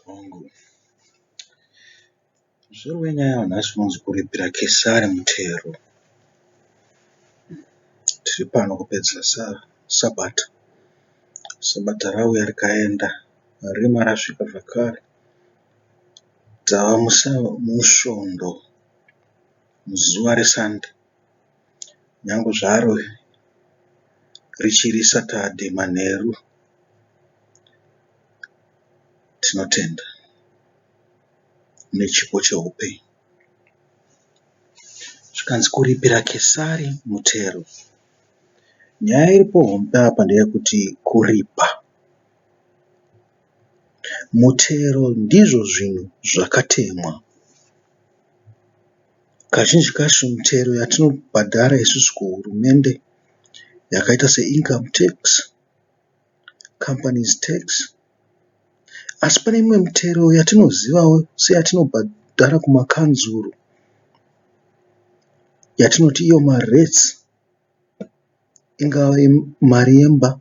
Hongu. Musoro wenyaya wanhasi unonzi kuripira Kesari mutero. Tiri pano kupedza Sabata. Sabata rauya rikaenda, rima rasvika zvakare. Tava muSvondo muzuva reSande. Nyangwe zvaro richiri Saturday manheru. Tinotenda nechipo cheupenyu. Zvikanzi kuripira Kesari mutero. Nyaya iripo hombe apa ndeyekuti kuripa mutero ndizvo zvinhu zvakatemwa. Kazhinji kacho mitero yatinobhadhara isusu kuhurumende yakaita seincome tax, companies tax asi pane imwe mitero yatinozivawo seyatinobhadhara kumakanzuru yatinoti iyo marates ingava mari yemba,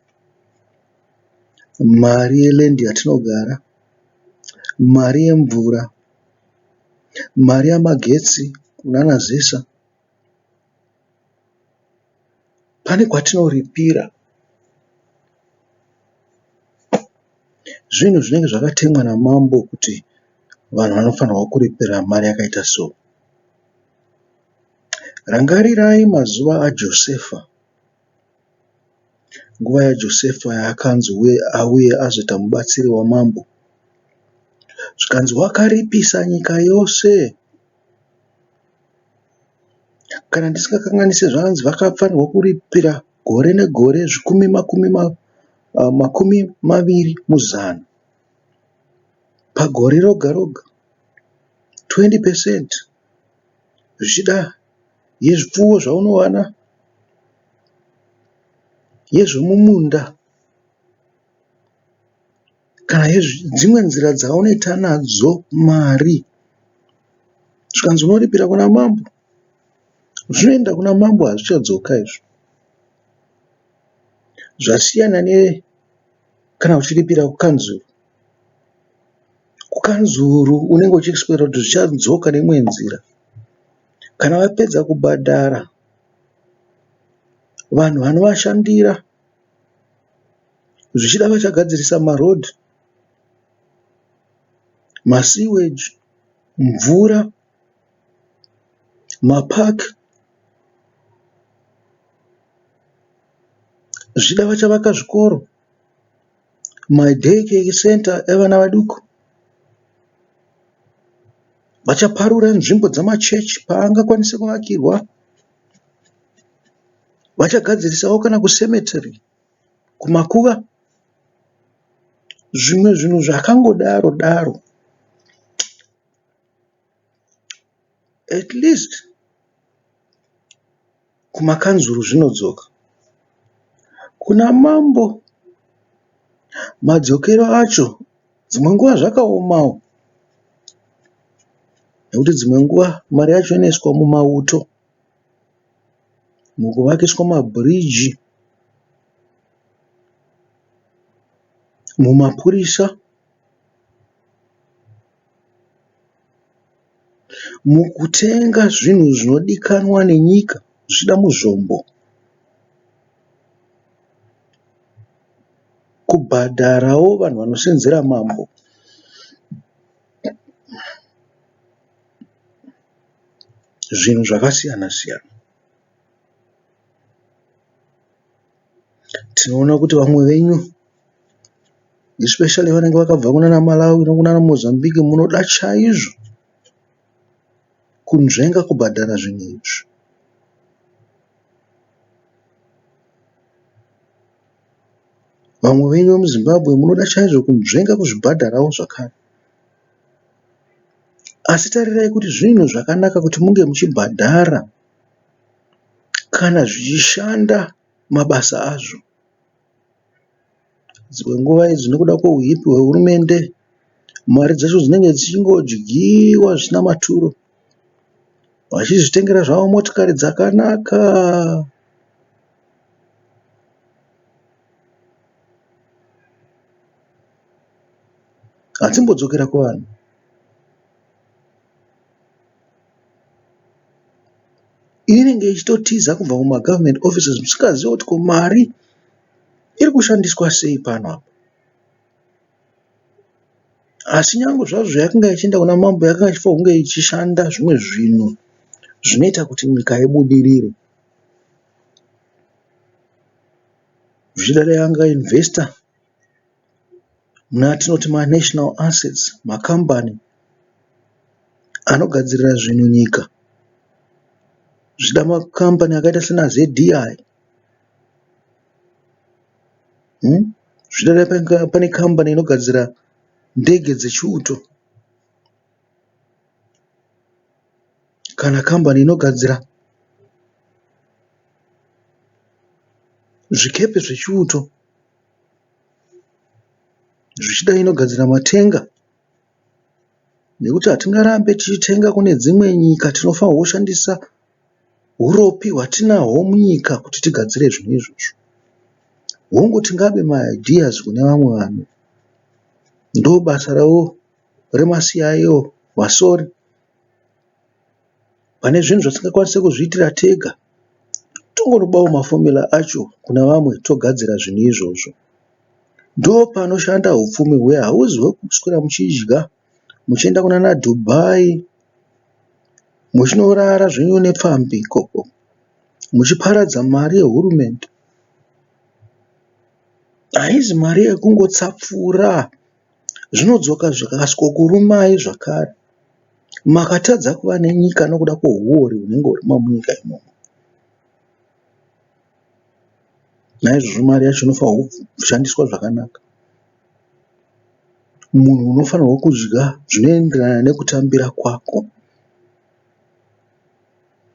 mari yeland yatinogara, mari yemvura, mari yamagetsi kunana ZESA. Pane kwatinoripira. Zvinhu zvinenge zvakatemwa namambo kuti vanhu vanofanirwa kuripira mari yakaita so. Rangarirai mazuva aJosefa. Nguva yaJosefa yaakanzi auye azoita mubatsiri wamambo. Zvikanzi wakaripisa nyika yose. Kana ndisingakanganise zvanzi vakafanirwa kuripira gore negore zvikumi makumi makumi maviri muzana pagore roga roga 20 percent zvichida yezvipfuwo zvaunowana yezvemumunda kana dzimwe nzira dzaunoita nadzo mari. Zvikanzi unoripira kuna mambo. Zvinoenda kuna mambo hazvichadzoka izvo. Zvasiyana ne kana uchiripira kukanzuru. Kukanzuru unenge uchiexpecta kuti zvichadzoka neimwe nzira. Kana vapedza kubhadhara vanhu vanovashandira zvichida vachagadzirisa maroad, masiweji, mvura, mapark. Zvichida vachavaka zvikoro, maday care centre evana vaduku. Vachaparura nzvimbo dzamachechi paangakwanise kuvakirwa. Vachagadzirisawo kana kucemetery kumakuva. Zvimwe zvinhu zvakangodaro daro. At least kumakanzuru zvinodzoka. Kuna mambo madzokero acho dzimwe nguva zvakaomawo nekuti dzimwe nguva mari yacho inoiswa mumauto, mukuvakiswa mabhiriji, mumapurisa. Mukutenga zvinhu zvinodikanwa nenyika zvichida muzvombo. Kubhadharawo vanhu vanosenzera mambo. Zvinhu zvakasiyana siyana. Tinoona kuti vamwe venyu especially vanenge vakabva kunana Malawi nekunana Mozambique munoda chaizvo kunzvenga kubhadhara zvinhu izvi. Vamwe venyu vemuZimbabwe munoda chaizvo kunzvenga kuzvibhadharawo zvakare. Asi tarirai kuti zvinhu zvakanaka kuti munge muchibhadhara kana zvichishanda mabasa azvo. Dzimwe nguva idzi nekuda kwehuipi hwehurumende mari dzacho dzinenge dzichingodyiwa zvisina maturo. Vachizvitengera zvavo motikari dzakanaka. Hadzimbodzokera kuvanhu. Inenge ichitotiza kubva kumagovernment offices musingazive kuti ko mari iri kushandiswa sei pano apa. Asi nyangwe zvazvo yakanga ichienda kuna mambo yakanga ichifanirwa kunge ichishanda zvimwe zvinhu zvinoita kuti nyika ibudirire. Zvichida dai anga investor mune atinoti manational assets, makambani anogadzirira zvinhu nyika. Zvichida makambani akaita sena ZDI. Zvichida dai pane kambani inogadzira ndege dzechiuto kana kambani inogadzira zvikepe zvechiuto. Zvichida inogadzira matenga nekuti hatingarambe tichitenga kune dzimwe nyika tinofanirwa kushandisa huropi hwatinahwo munyika kuti tigadzire zvinhu izvozvo. Hongu tingabe maideas kune vamwe vanhu ndobasa ravo remaCIO vasori. Pane zvinhu zvatisingakwanise kuzviitira tega tongonobawo mafomula acho kune vamwe togadzira zvinhu izvozvo. Ndopanoshanda hupfumi huya hauzi hwekuswera muchidya muchienda kunana Dubai muchinorara zvenyu nepfambi ikoko muchiparadza mari yehurumende. Haizi mari yekungotsapfura zvinodzoka zvikasvikokurumai zvakare. Makatadza kuva nenyika nokuda kwehuwori hunenge hurimo munyika imomo. Naizvozvo mari yacho inofanirwa kushandiswa zvakanaka. Munhu unofanirwa kudya zvinoenderana nekutambira kwako.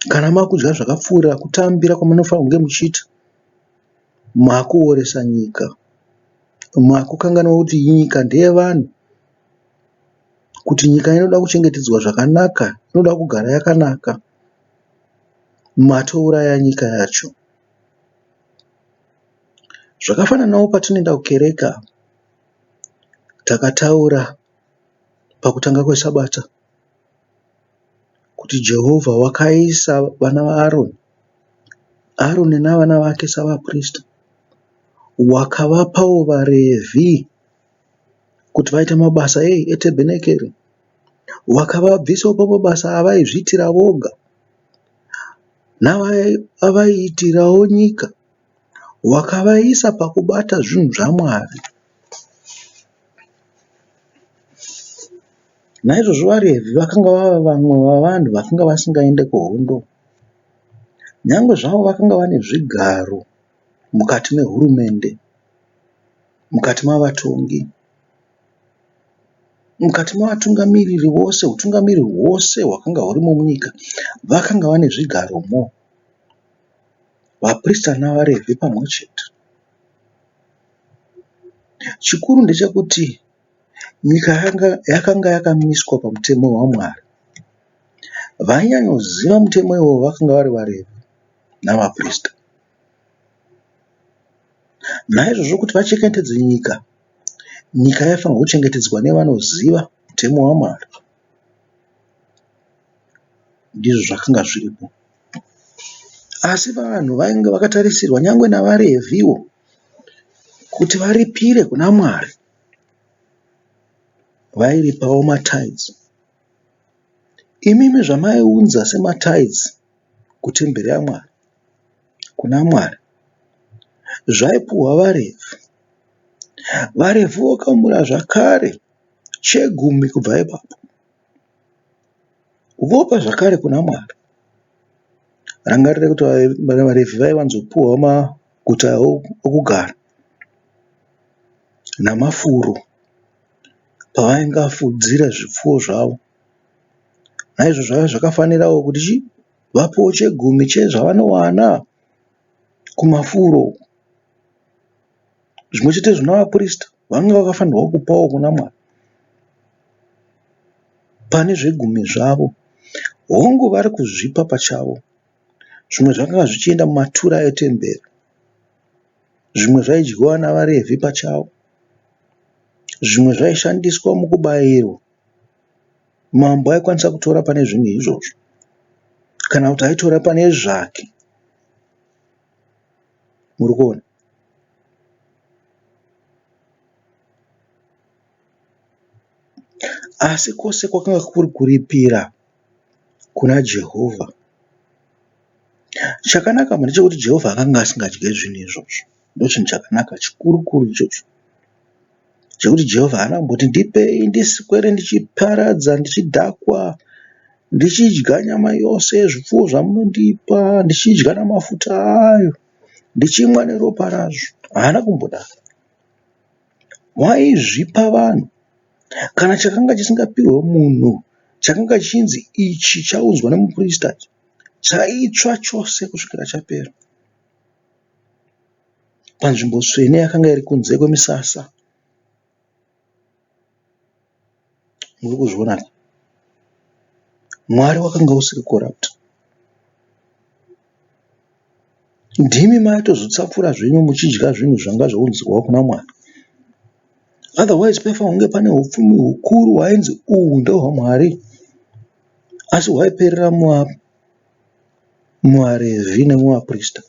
Kana makudya zvakapfuurira kutambira kwamunofanirwa kunge muchiita, makuoresa nyika. Makukanganwa kuti nyika ndeyevanhu, kuti nyika inoda kuchengetedzwa zvakanaka, inoda kugara yakanaka. Matouraya nyika yacho. Zvakafananawo patinoenda kukereke takataura pakutanga kwesabata kuti Jehovha wakaisa vana vaAroni, Aroni navana vake savaprista, wakavapawo vaRevhi kuti vaite mabasa ei etebhenekeri, wakavabvisawo pamabasa avaizviitira voga navaiitirawo nyika, wakavaisa pakubata zvinhu zvaMwari. Naizvozvo vaRevhi vakanga vava vamwe vavanhu vakanga vasingaende kuhondo, nyange zvavo vakanga vane zvigaro mukati mehurumende, mukati mavatongi, mukati mavatungamiriri vose, hutungamiriri hwose hwakanga hurimo munyika, vakanga vane zvigaromo, vaprista navaRevhi pamwe chete. Chikuru ndechekuti nyika yakanga yakamiswa pamutemo waMwari. Vainyanyoziva mutemo iwowo vakanga vari vaRevhi navaprista. Naizvozvo kuti vachengetedze nyika, nyika yaifanirwa kuchengetedzwa nevanoziva mutemo waMwari. Ndizvo zvakanga zviripo. Asi vanhu vainge vakatarisirwa nyangwe navaRevhiwo kuti varipire kuna Mwari. Vairipawo matithes. Imimi zvamaiunza sematithes kutemberi yaMwari, kuna Mwari, zvaipuhwa vaRevhi. VaRevhi vokamura zvakare chegumi kubva ipapo. Vopa zvakare kuna Mwari. Rangarira kuti vaRevhi vaiwanzopuhwa maguta okugara namafuro pavaingafudzira zvipfuwo zvavo. Naizvozvo zvaiva zvakafanirawo kuti chii? Vapuwe chegumi chezvavanowana kumafuro uku. Zvimwe chetezvo navaprista vanga vakafanirwa kupawo kuna Mwari pane zvegumi zvavo. Hongu vari kuzvipa pachavo. Zvimwe zvakanga zvichienda mumatura etemberi. Zvimwe zvaidyiwa navaRevhi pachavo. Zvimwe zvaishandiswa mukubayirwa. Mambo aikwanisa kutora pane zvinhu izvozvo kana kuti aitora pane zvake. Muri kuona? Asi kwose kwakanga kuri kuripira kuna Jehovha. Chakanaka ndechekuti Jehovha akanga asingadye zvinhu izvozvo. Ndochinhu chakanaka chikuru kuru ichocho. Chekuti Jehovha haana kumboti ndipei ndiswere ndichiparadza ndichidhakwa ndichidya nyama yose yezvipfuwo zvamunondipa ndichidya namafuta ayo ndichimwa neropa razvo. Haana kumbodaro. Waizvipa vanhu. Kana chakanga chisingapiwe munhu chakanga chichinzi ichi chaunzwa nemuprista chaitsva chose kusvikira chapera. Panzvimbo tsvene yakanga iri kunze kwemisasa. Muri kuzviona ka? Mwari wakanga usiri corrupt. Ndimi maitozotsapfura zvenyu muchidya zvinhu zvanga zvaunzirwa kuna Mwari. Otherwise paifanira kunge pane hupfumi hukuru hwainzi uhu ndehwaMwari asi hwaiperera muvaRevhi nemuvaprista.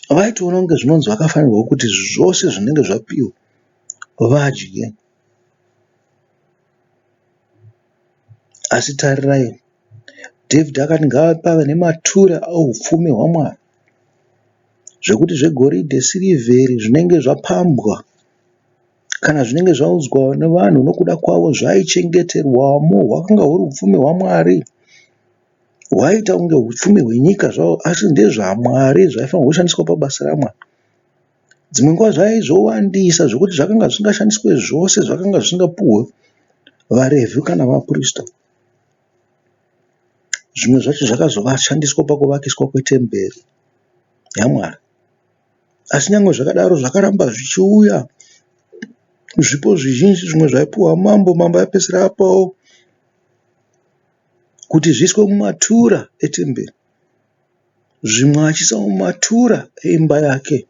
Vaitoona kunge zvinonzi vakafanirwa kuti zvose zvinenge zvapiwa vadye. Asi tarirai, Dhavhidhi akati ngapave nematura oupfumi hwaMwari, zvekuti zvegoridhe, sirivheri zvinenge zvapambwa kana zvinenge zvaudzwa nevanhu nokuda kwavo zvaichengeterwamo. Hwakanga huri upfumi hwaMwari. Hwaiita kunge upfumi hwenyika zvawo asi ndezvaMwari zvaifanirwa kushandiswa pabasa raMwari. Dzimwe nguva zvaizowandisa zvekuti zvakanga zvisingashandiswe zvose zvakanga zvisingapuhwe vaRevhi kana vaprista. Zvimwe zvacho zvakazoshandiswa pakuvakiswa kwetemberi yaMwari. Asi nyangwe zvakadaro zvakaramba zvichiuya zvipo zvizhinji zvimwe zvaipuhwa mambo, mambo aipedzisira apawo kuti zviiswe mumatura etemberi. Zvimwe achiisa mumatura eimba yake.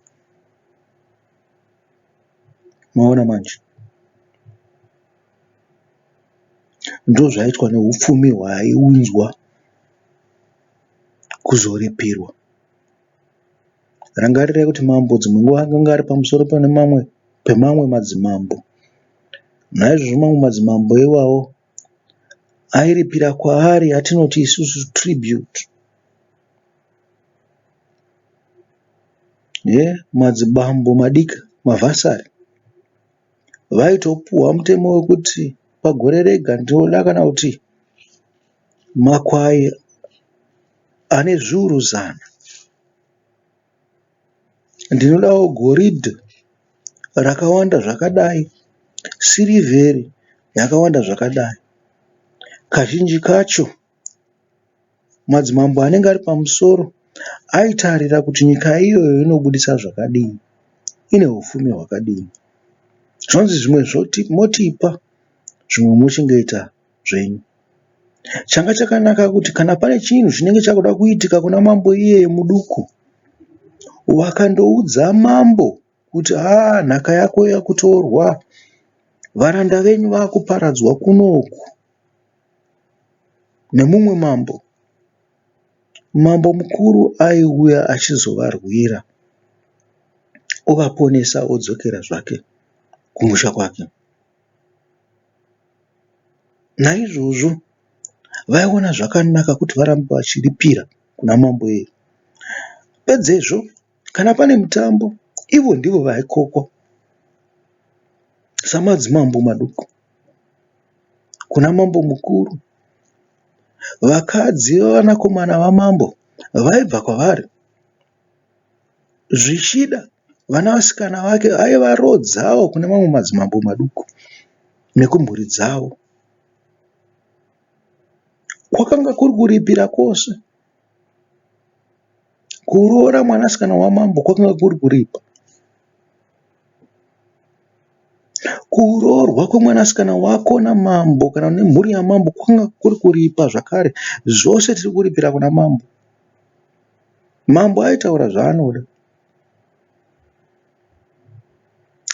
Maona manje? Ndozvaiitwa neupfumi hwaiunzwa kuzoripirwa. Rangarirai kuti mambo dzimwe nguva akanga ari pamusoro pemamwe madzimambo. Naizvozvo mamwe madzimambo iwawo airipira kwaari yatinoti isusu tribute. Madzibambo madiki mavhasari vaitopuhwa mutemo wekuti pagore rega ndinoda kana kuti makwai ane zviuru zana. Ndinodawo goridhe rakawanda zvakadai, sirivheri yakawanda zvakadai. Kazhinji kacho madzimambo anenge ari pamusoro aitarira kuti nyika iyoyo inobudisa zvakadini, ine hupfumi hwakadini. Zvonzi zvimwe motipa zvimwe mochengeta zvenyu. Changa chakanaka kuti kana pane chinhu chinenge chakuda kuitika kuna mambo iyeye muduku, wakandoudza mambo kuti haa nhaka yako yakutorwa, varanda venyu vakuparadzwa kunoku nemumwe mambo. Mambo mukuru aiuya achizovarwira ovaponesa odzokera zvake kumusha kwake. Naizvozvo vaiona zvakanaka kuti varambe vachiripira kuna mambo iyeye. Pedzezvo kana pane mutambo ivo ndivo vaikokwa samadzimambo maduku kuna mambo mukuru. Vakadzi vevanakomana vamambo vaibva kwavari. Zvichida vanasikana vake aivaroodzawo kune mamwe madzimambo maduku nekumhuri dzavo. Kwakanga kuri kuripira kwose. Kuroora mwanasikana wamambo kwakanga kuri kuripa. Kuroorwa kwemwanasikana wako namambo kana nemhuri yamambo kwakanga kuri kuripa zvakare. Zvose tiri kuripira kuna mambo. Mambo aitaura zvaanoda.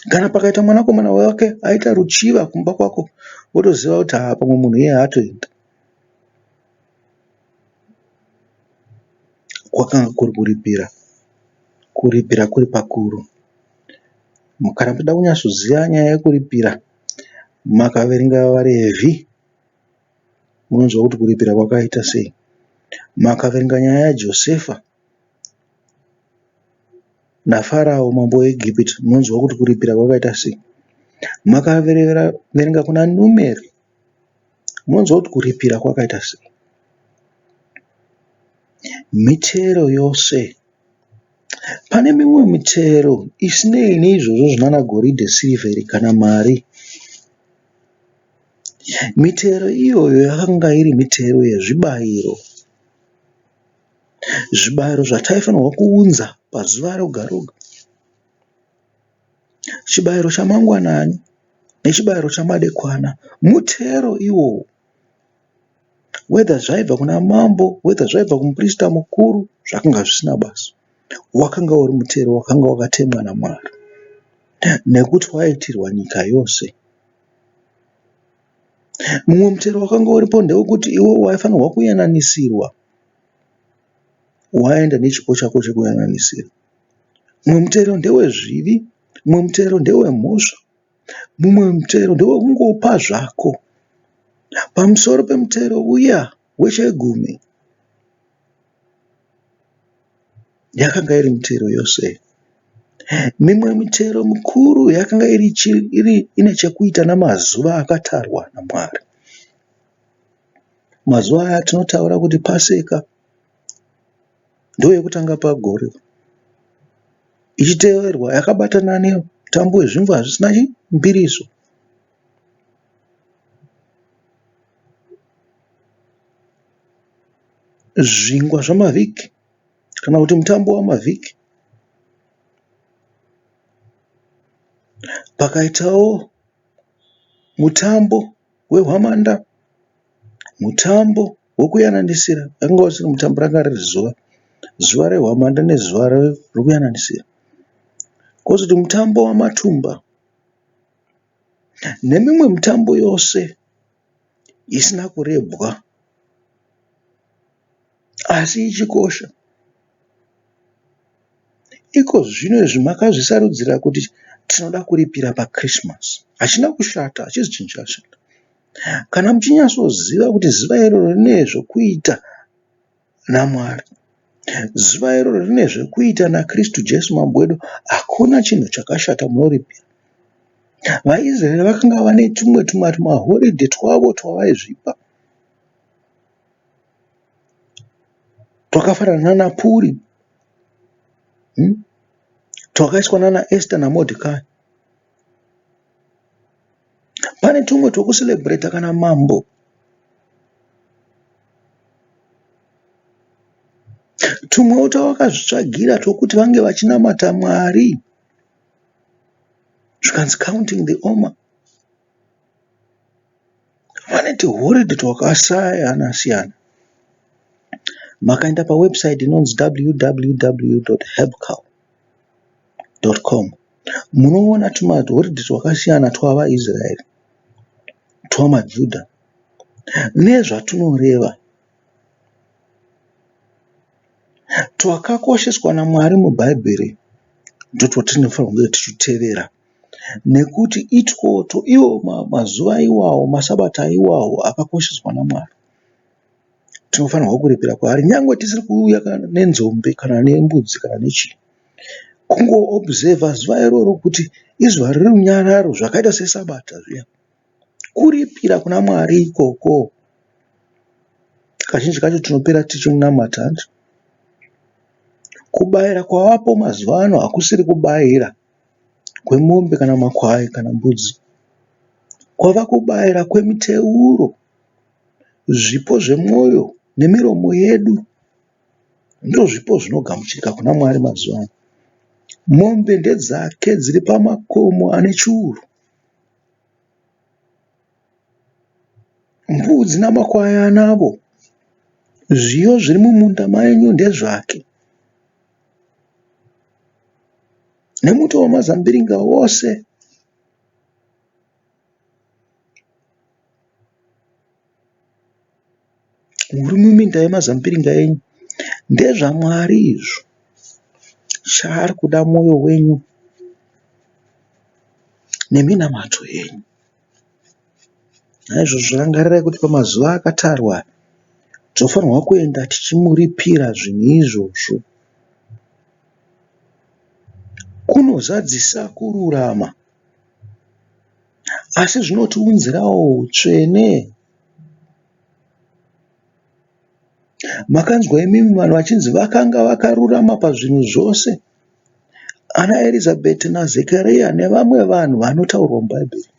Kana pakaita mwanakomana wake aita ruchiva kumba kwako wotoziva kuti haa pamwe munhu iyeye atoenda. Kwakanga kuri kuripira, kuripira kuri pakuru. Kana muchida kunyatsoziva nyaya yekuripira makaverenga vaRevhi munonzwa kuti kuripira kwakaita sei. Makaverenga nyaya yaJosefa naFarao mambo weEgipita munonzwa kuti kuripira kwakaita sei. Makaverenga kuna Numeri munonzwa kuti kuripira kwakaita sei. Mitero yose Pane mimwe mitero isinei neizvozvo zvinana goridhe, sirivheri kana mari. Mitero iyoyo yakanga iri mitero yezvibayiro. Zvibayiro zvataifanirwa kuunza pazuva roga roga. Chibayiro chamangwanani nechibayiro chamadekwana mutero iwowo. Whether zvaibva kuna mambo, whether zvaibva kumuprista mukuru zvakanga zvisina basa. Wakanga uri mutero wakanga wakatemwa naMwari nekuti waiitirwa nyika yose. Mumwe mutero wakanga uripo ndewekuti iwe waifanirwa kuyananisirwa waenda nechipo chako chekuyananisira. Mumwe mutero ndewezvivi, mumwe mutero ndewemhosva. Mumwe mutero ndewekungopa zvako. Pamusoro pemutero uya wechegumi yakanga iri mitero yose. Mimwe mitero mikuru yakanga ine chekuita namazuva akatarwa naMwari. Mazuva aya tinotaura kuti Paseka ndoyekutanga pagore ichiteverwa yakabatana nemutambo wezvingwa zvisina mbiriso. Zvingwa zvamavhiki kana kuti mutambo wamavhiki. Pakaitawo mutambo wehwamanda, mutambo wekuyananisira wanga usiri mutambo ranga riri zuva, zuva rehwamanda nezuva rekuyananisira. Kozoti mutambo wamatumba nemimwe mitambo yose isina kurebwa asi ichikosha. Iko zvino izvi makazvisarudzira kuti tinoda kuripira paChristmas. Hachina kushata, hachisi chinhu chakashata. Kana muchinyatsoziva kuti zuva iroro rine zvekuita naMwari, zuva iroro rine zvekuita naKristu Jesu Mambo wedu, hakuna chinhu chakashata munoripira. VaIsraeri vakanga vane tumwe tumahoride twavo twavaizvipa twakafanana nana Puri, twakaiswa nana Esta naMordecai. Pane tumwe twekucelebrator kana mambo. Tumwewo twavakazvitsvagira twekuti vange vachinamata Mwari. Zvikanzi counting the omer. Vane tuhoridhe twakasiyana siyana. Makaenda pawebsite inonzi www.hebcal.com munoona tumahoridhe twakasiyana twavaIsraeri, twamaJudha nezvatunoreva. Twakakosheswa naMwari muBhaibheri ndotwatinofanirwa kunge tichitevera nekuti itwotwo iwo mazuva iwawo masabata iwawo akakosheswa naMwari. Tinofanirwa kuripira kwaari nyangwe tisiri kuuya nenzombe kana nembudzi kana nechii. Kungo observer zuva iroro kuti izuva rerunyararo zvakaita sesabata zviya. Kuripira kuna Mwari ikoko. Kazhinji kacho tinopera tichimunamata hanti. Kubayira kwavapo mazuva ano hakusiri kubayira kwemombe kana makwai kana mbudzi. Kwava kubayira kwemiteuro, zvipo zvemwoyo nemiromo yedu. Ndozvipo zvinogamuchirika kuna Mwari mazuva ano. Mombe ndedzake dziri pamakomo ane chiuru. Mbudzi namakwai anavo. Zviyo zviri mumunda menyu ndezvake. Nemuti wamazambiringa wose. neminda yemazambiringa enyu. NdezvaMwari izvo. Chaari kuda mwoyo wenyu neminamato yenyu. Naizvozvo rangarirai kuti pamazuva akatarwa tinofanirwa kuenda tichimuripira zvinhu izvozvo. Kunozadzisa kururama asi zvinotiunzirawo hutsvene. Makanzwa imimi vanhu vachinzi vakanga vakarurama pazvinhu zvose. Ana Erizabheti naZekariya nevamwe vanhu vanotaurwa muBhaibheri.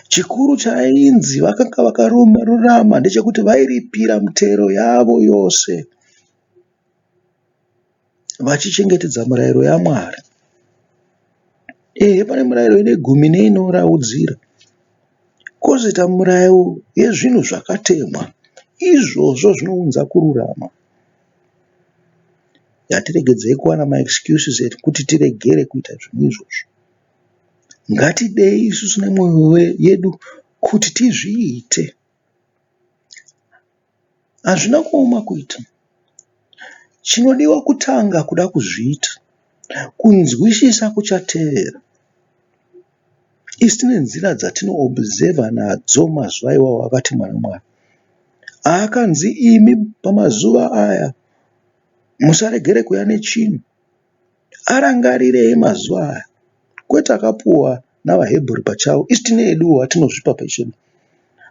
Chikuru chainzi vakanga vakarurama ndechekuti vairipira mitero yavo yose vachichengetedza mirayiro yaMwari. Ehe, pane mirayiro ine gumi neinoraudzira, kwozoita mirayiro yezvinhu zvakatemwa. Izvozvo zvinounza kururama. Ngatiregedzei kuwana maexcuses ekuti tiregere kuita zvinhu izvozvo. Ngatidei isusu nemwoyo yedu kuti tizviite. Hazvina kuoma kuita. Chinodiwa kutanga kuda kuzviita. Kunzwisisa kuchatevera. Isu tine nzira dzatinoobserver nadzo mazuva iwawo akatemwa naMwari. Akanzi imi pamazuva aya musaregere kuuya nechinhu. Arangarirei mazuva aya kwete akapuwa navaHebheru pachavo isu tine eduwo atinozvipa pachedu.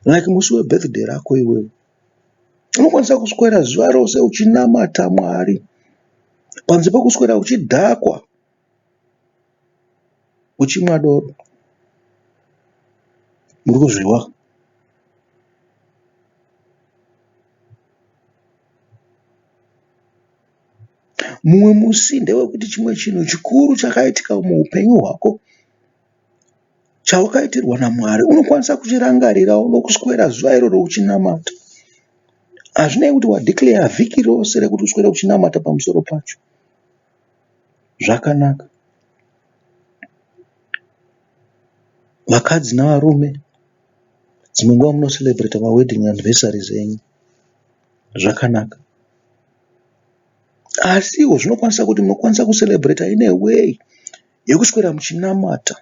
Like musi webirthday rako iwewe unokwanisa kuswera zuva rose uchinamata Mwari panze pekuswera uchidhakwa uchimwa doro. Muri kuzviwa? Mumwe musi ndewekuti chimwe chinhu chikuru chakaitika muupenyu hwako chawakaitirwa naMwari unokwanisa kuchirangarirawo nokuswera zuva iroro uchinamata. Hazvinei kuti wadeclare vhiki rose rekuti uswere uchinamata pamusoro pacho. Zvakanaka. Vakadzi navarume dzimwe nguva munocelebrater mawedding anniversaries enyu. Zvakanaka. Asiwo zvinokwanisa kuti munokwanisa kucelebrater in a way yekuswera muchinamata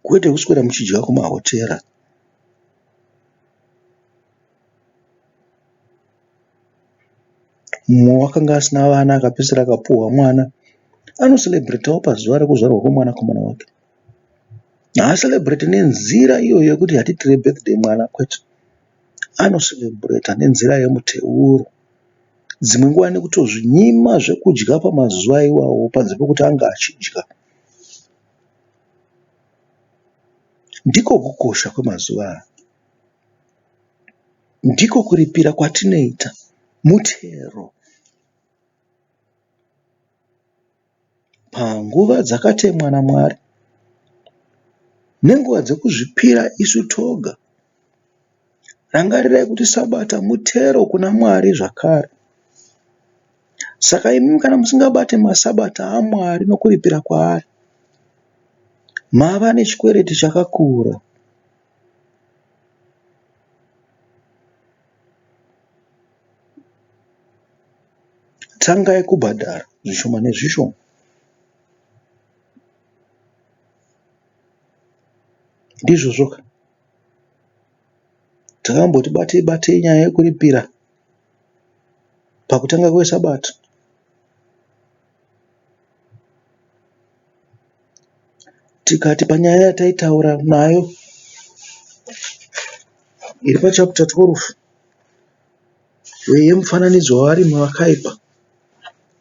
kwete kuswera muchidya kumahotera. Mumwe wakanga asina vana akapedzisira akapuhwa mwana anocelebratawo pazuva rekuzvarwa kwemwanakomana wake. Haacelebrate nenzira iyoyo yekuti hatiitire birthday mwana kwete. Anocelebrater nenzira yemuteuro. Dzimwe nguva nekutozvinyima zvekudya pamazuva iwawo panze pekuti ange achidya. Ndiko kukosha kwemazuva aya. Ndiko kuripira kwatinoita mutero panguva dzakatemwa naMwari nenguva dzekuzvipira isu toga. Rangarirai kuti Sabata mutero kuna Mwari zvakare. Saka imi kana musingabate maSabata aMwari nokuripira kwaari, mava nechikwereti chakakura. Tangai kubhadhara zvishoma nezvishoma. Ndizvozvo ka. Takamboti batei batei nyaya yekuripira pakutanga kwesabata. Tikati panyaya yataitaura nayo iri pachapter 12 yemufananidzo wevarimi vakaipa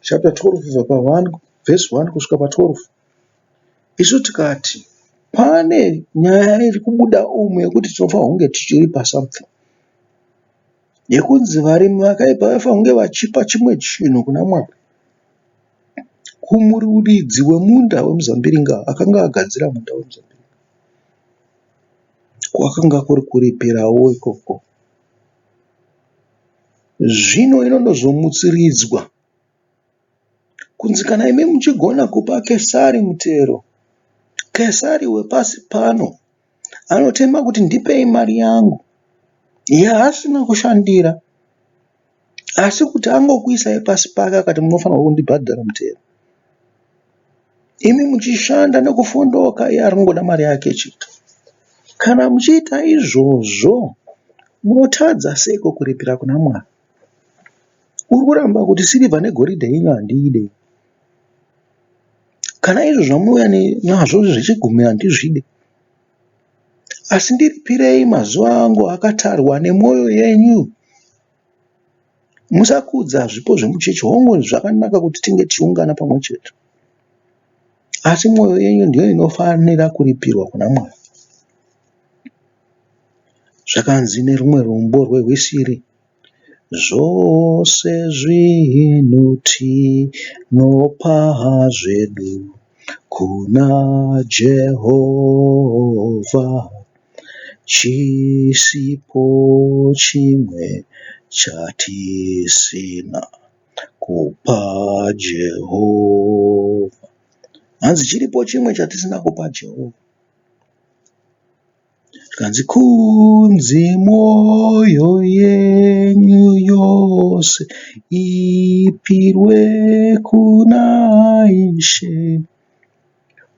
chapter 12 kubva pa 1 verse 1 kusvika pa 12 isu tikati pane nyaya iri kubuda umu yekuti tinofanirwa kunge tichiripa something yekunzi varimi vakaipa vaifanirwa kunge vachipa chimwe chinhu kuna Mwari. Kumuridzi wemunda wemuzambiringa akanga agadzira munda wemuzambiringa. Kwakanga kuri kuripirawo ikoko. Zvino inonozomutsiridzwa kunzi kana imi muchigona kupa Kesari mutero, Kesari wepasi pano anotema kuti ndipei mari yangu. Yaasina kushandira asi kuti angokuisai pasi pake akati munofanirwa kundibhadhara mutero. Imi muchishanda nekufondoka iye ari kungoda mari yake chete. Kana muchiita izvozvo munotadza seiko kuripira kuna Mwari? Uri kuramba kuti sirivha negoridhe yenyu handiide. Kana izvo zvamunouya nazvo zvechigumi handizvide. Asi ndiripirei mazuva angu akatarwa nemwoyo yenyu. Musakudza zvipo zvemuchechi. Hongu zvakanaka kuti tinge tichiungana pamwe chete. Asi mwoyo yenyu ndiyo inofanira kuripirwa kuna Mwari. Zvakanzi nerumwe rumbo rwehwisiri. Zvose zvinhu tinopa zvedu kuna Jehovha, Chisipo chimwe chatisina kupa Jehovha. Hanzi chiripo chimwe chatisina kupa Jehovha. Zvikanzi kunzi mwoyo yenyu yose ipirwe kuna Ishe.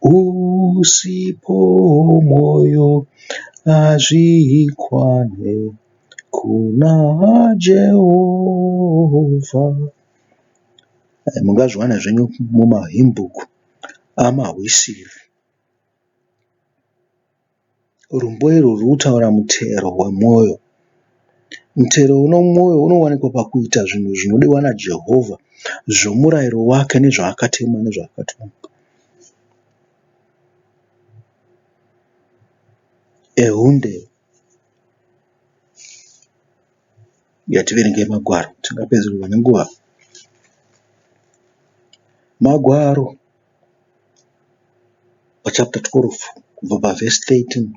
Usipo mwoyo hazvikwane kuna Jehovha. Mungazviwana zvenyu mumahimbook amahwisiri. Rumbo irwu rwuri kutaura mutero wemwoyo. Mutero unomwoyo unowanikwa pakuita zvinhu zvinodiwa naJehovha zvomurayiro wake nezvaakatema nezvaakatonga. Ehunde Ngativerengei magwaro tingapedzerwa nenguva. Magwaro pachapter 12 kubva pavhesi 13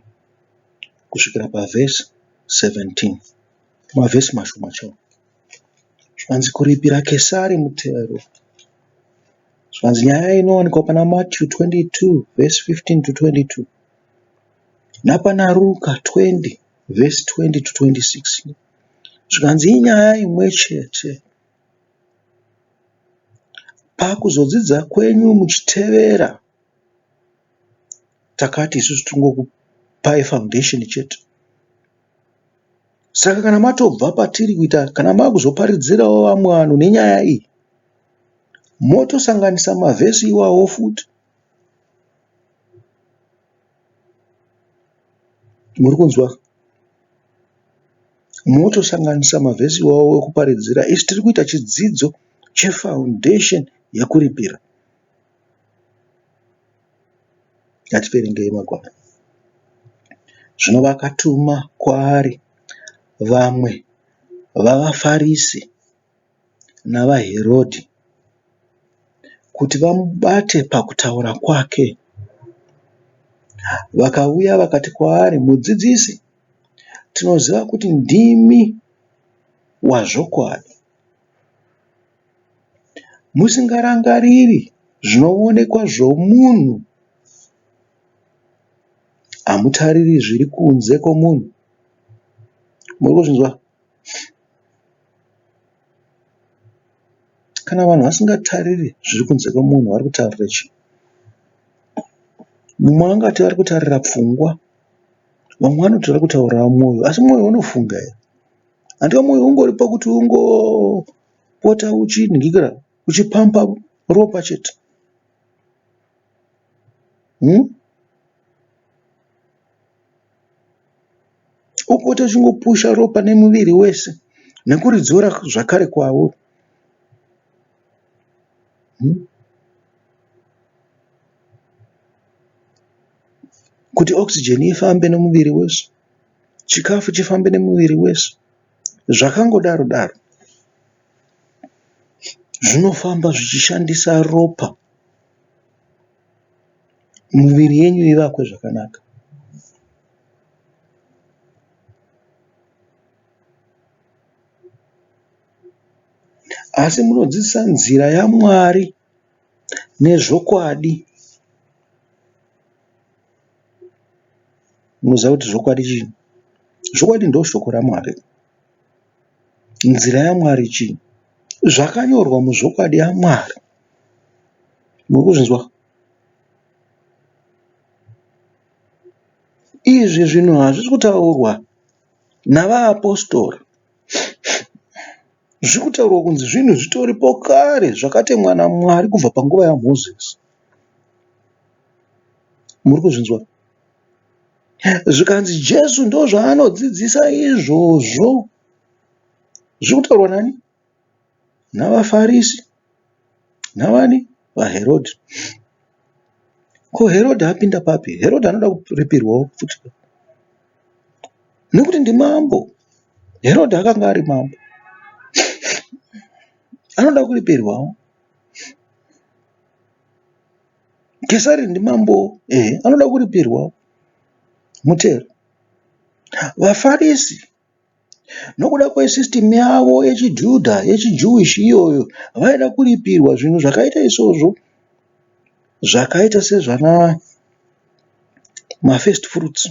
kusvikira pavhesi 17. Mavhesi mashoma chaiwo. Zvikanzi kuripira Kesari mutero. Zvikanzi nyaya inowanikwa pana Matthew 22 vhesi 15 to 22 napana Ruka 20 vhesi 20 to 26. Zvikanzi inyaya imwe chete. Pakuzodzidza kwenyu muchitevera takati isusu tingokupai foundation chete. Saka kana matobva patiri kuita kana makuzoparidzirawo vamwe vanhu nenyaya iyi motosanganisa mavhesi iwawo futi. Muri kunzwa? Motosanganisa mavhesi iwawo ekuparidzira. Isu tiri kuita chidzidzo chefoundation yekuripira. Ngativerengei magwaro. Zvino vakatuma kwaari vamwe vavaFarisi navaHerodhi kuti vamubate pakutaura kwake. Vakauya vakati kwaari, Mudzidzisi, tinoziva kuti ndimi wazvokwadi, musingarangariri zvinoonekwa zvomunhu, hamutariri zviri kunze kwomunhu. Muri kuzvinzwa? Kana vanhu vasingatariri zviri kunze kwemunhu vari kutarira chii? Mumwe angati vari kutarira pfungwa, vamwe vanoti vari kutaurira mwoyo asi mwoyo unofunga here? Handiwo mwoyo ungori pakuti ungopota uchinhikira uchipampa ropa chete. Hmm? Upote uchingopusha ropa nemuviri wese nekuridzora zvakare kwauri. Hmm? Kuti oxygen ifambe nemuviri wese, chikafu chifambe nemuviri wese, zvakangodaro daro. Zvinofamba zvichishandisa ropa. Muviri yenyu ivakwe zvakanaka. Asi munodzidzisa nzira yaMwari nezvokwadi. Munoziva kuti zvokwadi chii? Zvokwadi ndoshoko raMwari. Nzira yaMwari chii? Zvakanyorwa muzvokwadi yaMwari. Muri kuzvinzwa? Izvi zvinhu hazvisi kutaurwa navaapostora. Zviri kutaurwa kunzi zvinhu zvitoripo kare zvakatemwa naMwari kubva panguva yaMozisi. Muri kuzvinzwa? Zvikanzi Jesu ndozvaanodzidzisa izvozvo. Zviri kutaurwa nani? NavaFarisi. Navani? VaHerodhi. Ko Herodhi apinda papi? Herodhi anoda kuripirwawo futi nekuti ndimambo. Herodhi akanga ari mambo. Anoda kuripirwawo. Kesari ndimambo ehe anoda kuripirwawo mutero. VaFarisi nokuda kwesystem yavo yechiJudha yechiJewish iyoyo vaida kuripirwa zvinhu zvakaita izvozvo zvakaita sezvana mafirst fruits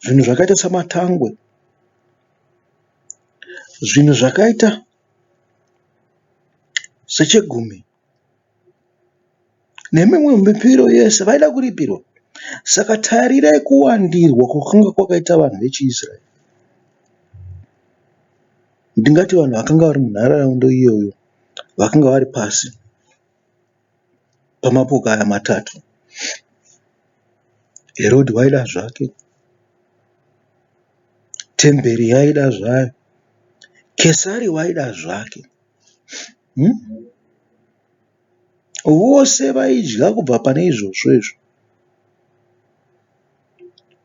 zvinhu zvakaita samatangwe zvinhu zvakaita sechegumi nemimwe mipiro yese vaida kuripirwa. Saka tarirai kuwandirwa kwakanga kwakaita vanhu vechiIsraeri. Ndingati vanhu vakanga vari munharaunda iyoyo vakanga vari pasi pamapoka aya matatu. Herodhi waida zvake, temberi yaida zvayo, Kesari waida zvake. Vose vaidya kubva pane izvozvo izvo.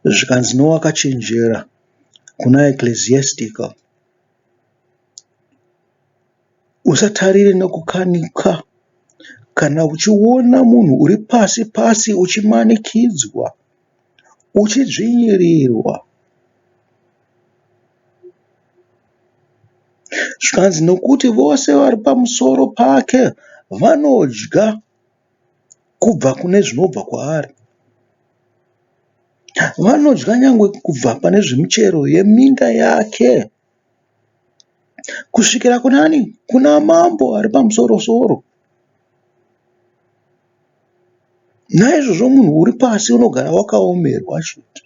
Zvikanzi nowakachenjera kuna Ecclesiastical, usatarire nokukanika kana uchiona munhu uri pasi pasi uchimanikidzwa, uchidzvinyirirwa. Zvikanzi nokuti vose vari pamusoro pake vanodya kubva kune zvinobva kwaari. Vanodya nyangwe kubva pane zvemichero yeminda yake kusvikira kunani? Kuna mambo ari pamusoro soro. Naizvozvo munhu uri pasi unogara wakaomerwa chete.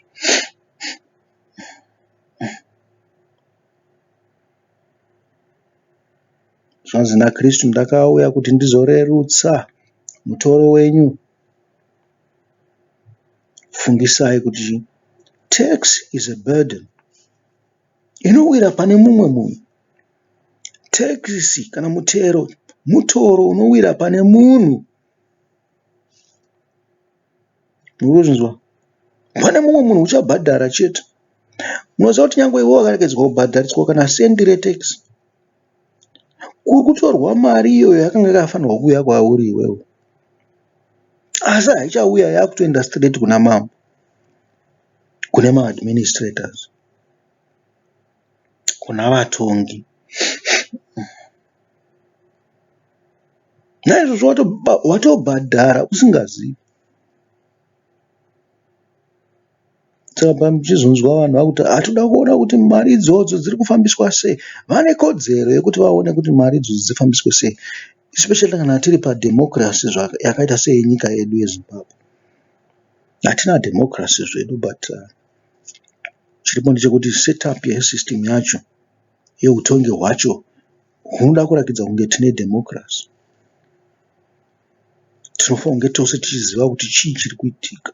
Zvanzi naKristu ndakauya kuti ndizorerutsa mutoro wenyu. Fungisai kuti tax is a burden inowira pane mumwe munhu. Tax kana mutero mutoro unowira pane munhu. Murikuzvinzwa? Pane mumwe munhu uchabhadhara chete. Unoziva kuti nyangwe iwe wakaregedzwa kubhadhariswa kana sendi retax, kuri kutorwa mari iyoyo yakanga yakafanirwa kuuya kwauri iwewe. Asi haichauya yakutoenda straight kuna mambo, kune maadministrators, kuna vatongi. Naizvozvo watobhadhara usingazivi. Saka muchizonzwa vanhu vakuti hatoda kuona kuti mari idzodzo dziri kufambiswa sei. Vane kodzero yekuti vaone kuti mari idzodzo dzifambiswe sei. Especially kana tiri padhemokirasi yakaita seyenyika yedu yeZimbabwe. Hatina dhemokirasi zvedu but chiripo ndechekuti set up yesystem yacho yehutongi hwacho hunoda kurakidza kunge tine dhemokirasi. Tinofanira kunge tose tichiziva kuti chii chiri kuitika.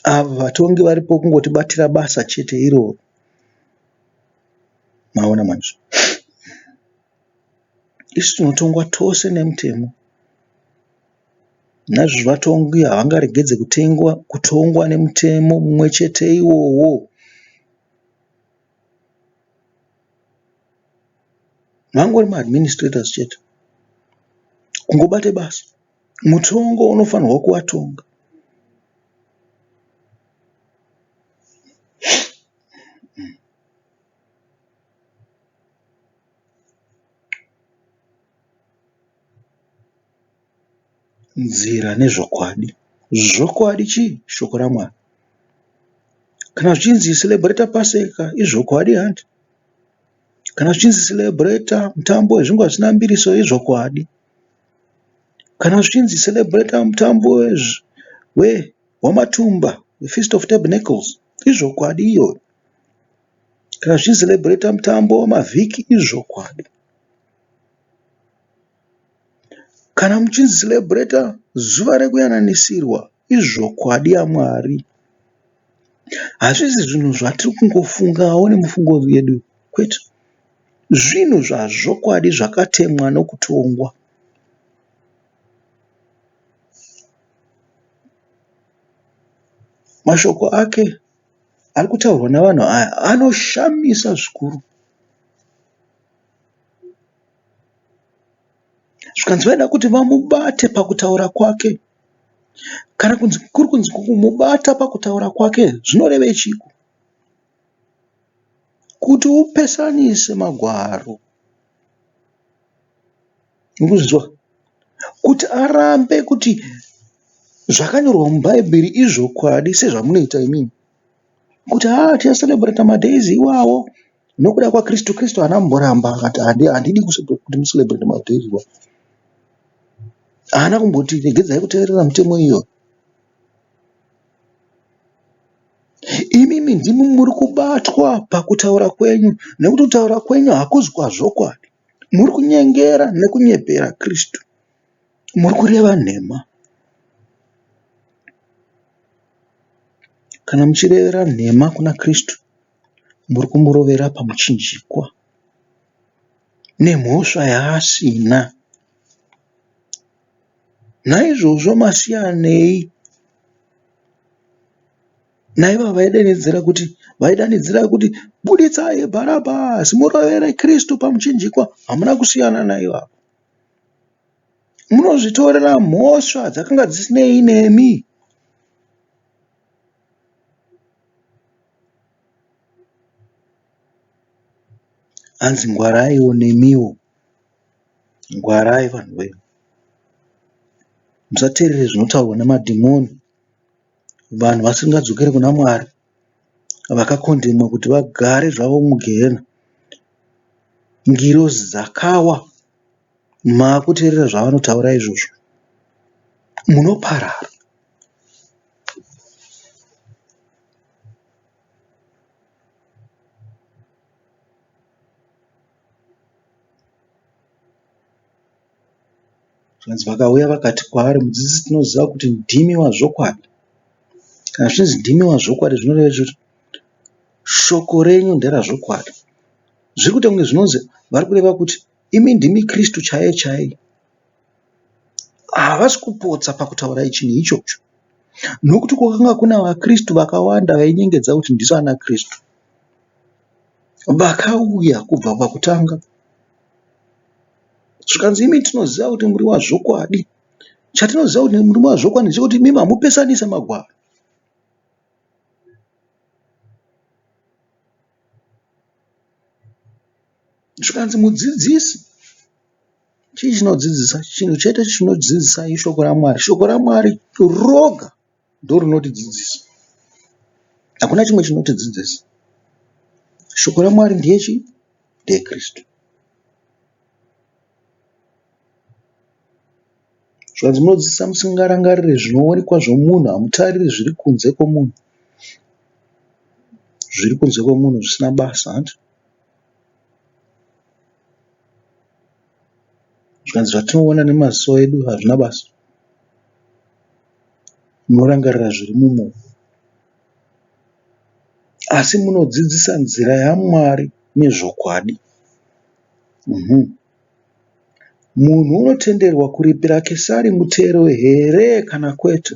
Ava vatongi varipo kungotibatira basa chete iroro. Maona manje. Isu tinotongwa tose nemutemo. Naizvozvo vatongi havangaregedze kutengwa kutongwa nemutemo mumwe chete iwowo. Vangori maadministrators chete. Kungobate basa. Mutongo unofanirwa kuvatonga. Nzira nezvokwadi. Zvokwadi chii? Shoko raMwari. Kana zvichinzi celebrate paseka izvokwadi hanti? Kana zvichinzi celebrate mutambo wezvingwa zvisina mbiriso izvokwadi. Kana zvichinzi celebrate mutambo wamatumba, the feast of tabernacles izvokwadi iyoyo. Kana zvichinzi celebrate mutambo wamavhiki izvokwadi. Kana muchinzi celebrate zuva rekuyananisirwa izvokwadi yaMwari. Hazvisi zvinhu zvatiri kungofungawo nemifungo yedu kwete. Zvinhu zvazvokwadi zvakatemwa nokutongwa. Mashoko ake ari kutaurwa navanhu aya anoshamisa zvikuru. Zvikanzi vaida kuti vamubate pakutaura kwake. Kana kunzi kuri kunzi kumubata pakutaura kwake zvinorevei chiiko? Kuti upesanise magwaro. Murikuzvinzwa? Kuti arambe kuti zvakanyorwa muBhaibheri izvokwadi sezvamunoita imimi. Kuti haa tichacelebrata madays iwawo nokuda kwaKristu. Kristu haana kumboramba akati handidi kuti mucelebrate madays iwawo. Haana kumboti regedzai kuteerera mitemo iyo. Imimi ndimi muri kubatwa pakutaura kwenyu nekuti kutaura kwenyu hakuzi kwazvokwadi. Muri kunyengera nekunyepera Kristu. Muri kureva nhema. Kana muchirevera nhema kuna Kristu, muri kumurovera pamuchinjikwa nemhosva yaasina. Naizvozvo masiyanei naivava vaidanidzira kuti vaidanidzira kuti buditsai Bharabhasi murovere Kristu pamuchinjikwa. Hamuna kusiyana naivava. Munozvitorera mhosva dzakanga dzisinei nemi. Hanzi ngwaraiwo nemiwo. Ngwarai vanhu wee. Musateerere zvinotaurwa nemadhimoni. Vanhu vasingadzokeri kuna Mwari vakakondemwa kuti vagare zvavo mugehena. Ngirozi dzakawa makuteerera zvavanotaura izvozvo munoparara. Zvikanzi vakauya vakati kwaari, Mudzidzisi, tinoziva kuti ndimi wazvokwadi. Kana zvichinzi ndimi wazvokwadi zvinoreva kuti shoko renyu nderazvokwadi. Zviri kuita kunge zvinonzi vari kureva kuti imi ndimi Kristu chaiye chaiye. Havasi kupotsa pakutaura chinhu ichocho nokuti kwakanga kuna vaKristu vakawanda vainyengedza kuti ndisu ana Kristu vakauya kubva pakutanga. Zvikanzi imi tinoziva kuti muri wazvokwadi. Chatinoziva kuti muri wazvokwadi ndechekuti imimi hamupesanise magwaro. Zvikanzi mudzidzisi, chii chinodzidzisa? Chinhu chete chinodzidzisa ishoko raMwari. Shoko raMwari roga ndorinotidzidzisa. Hakuna chimwe chinotidzidzisa. Shoko raMwari ndiye chii? Ndiye Kristu. Zvikanzi munodzidzisa musingarangarire zvinoonekwa zvomunhu, hamutariri zviri kunze kwomunhu. Zviri kunze kwomunhu zvisina basa hanti? Zvikanzi zvatinoona nemaziso edu hazvina basa. Munorangarira zviri mumwoyo. Asi munodzidzisa nzira yaMwari nezvokwadi. Munhu unotenderwa kuripira Kesari mutero here kana kwete?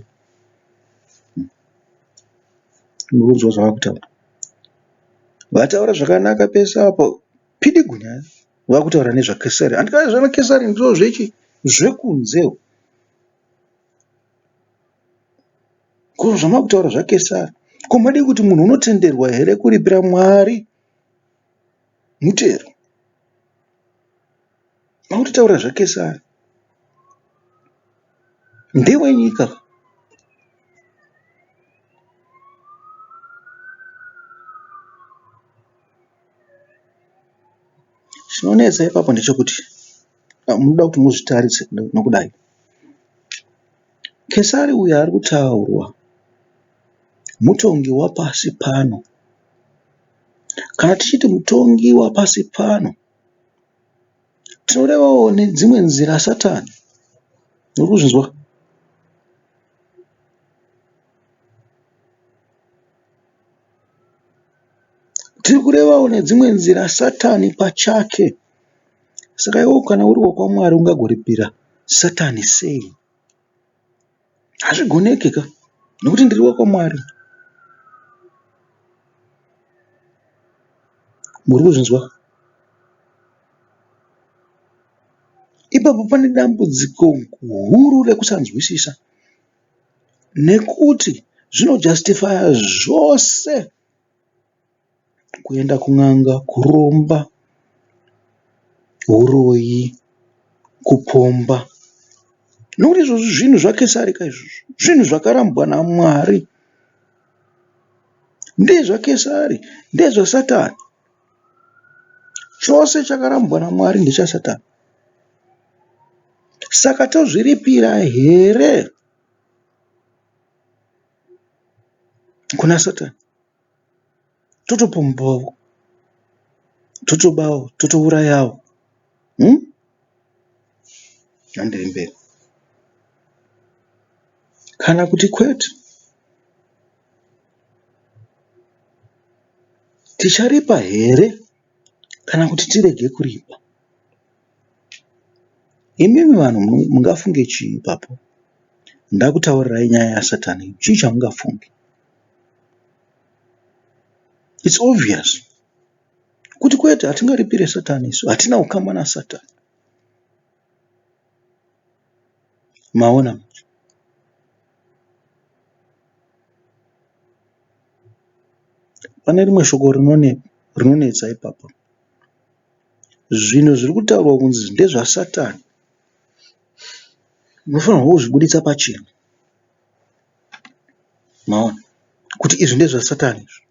Murikunzwa zvavakutaura? Vataura zvakanaka pese apo pidigu nyaya vakutaura nezvaKesari. Handiti zvanaKesari ndizvo zvechi zvekunze. Ko zvamakutaura zvaKesari ko madii kuti munhu unotenderwa here kuripira Mwari mutero? Makutitaurira zvaKesari. Ndewenyika. Chinonetsa ipapo ndechekuti munoda kuti muzvitarise nokudai. Kesari uyu ari kutaurwa mutongi wapasi pano. Kana tichiti mutongi wapasi pano, tinorevawo nedzimwe nzira Satani. Muri kuzvinzwa? Tiri kurevawo nedzimwe nzira Satani pachake. Saka iwe kana uri wokwaMwari ungagoripira Satani sei? Hazvigoneke ka nekuti ndiri wekwaMwari. Muri kuzvinzwa? Ipapo pane dambudziko huru rekusanzwisisa nekuti zvinojustifaya zvose kuenda kun'anga, kuromba, huroyi, kupomba nekuti izvozvi zvinhu zvaKesari ka izvozvo, zvinhu zvakarambwa naMwari. NdezvaKesari, ndezvaSatani. Chose chakarambwa naMwari ndechaSatani. Saka tozviripira here kuna Satani? Totopombawo, totobawo, totourayawo. Hmm? Handei mberi. Kana kuti kwete. Ticharipa here kana kuti tirege kuripa? Imimi vanhu mungafunge chii ipapo? Ndakutaurirai nyaya yaSatani, chii chamungafunge? It's obvious kuti kwete hatingaripire Satani isu, hatina ukama naSatani. Maona manje? Pane rimwe shoko rinonetsa ipapa. Zvinhu zviri kutaurwa kunzi ndezvaSatani unofanirwa kuzvibuditsa pachena. Maona? Kuti izvi ndezvaSatani izvi.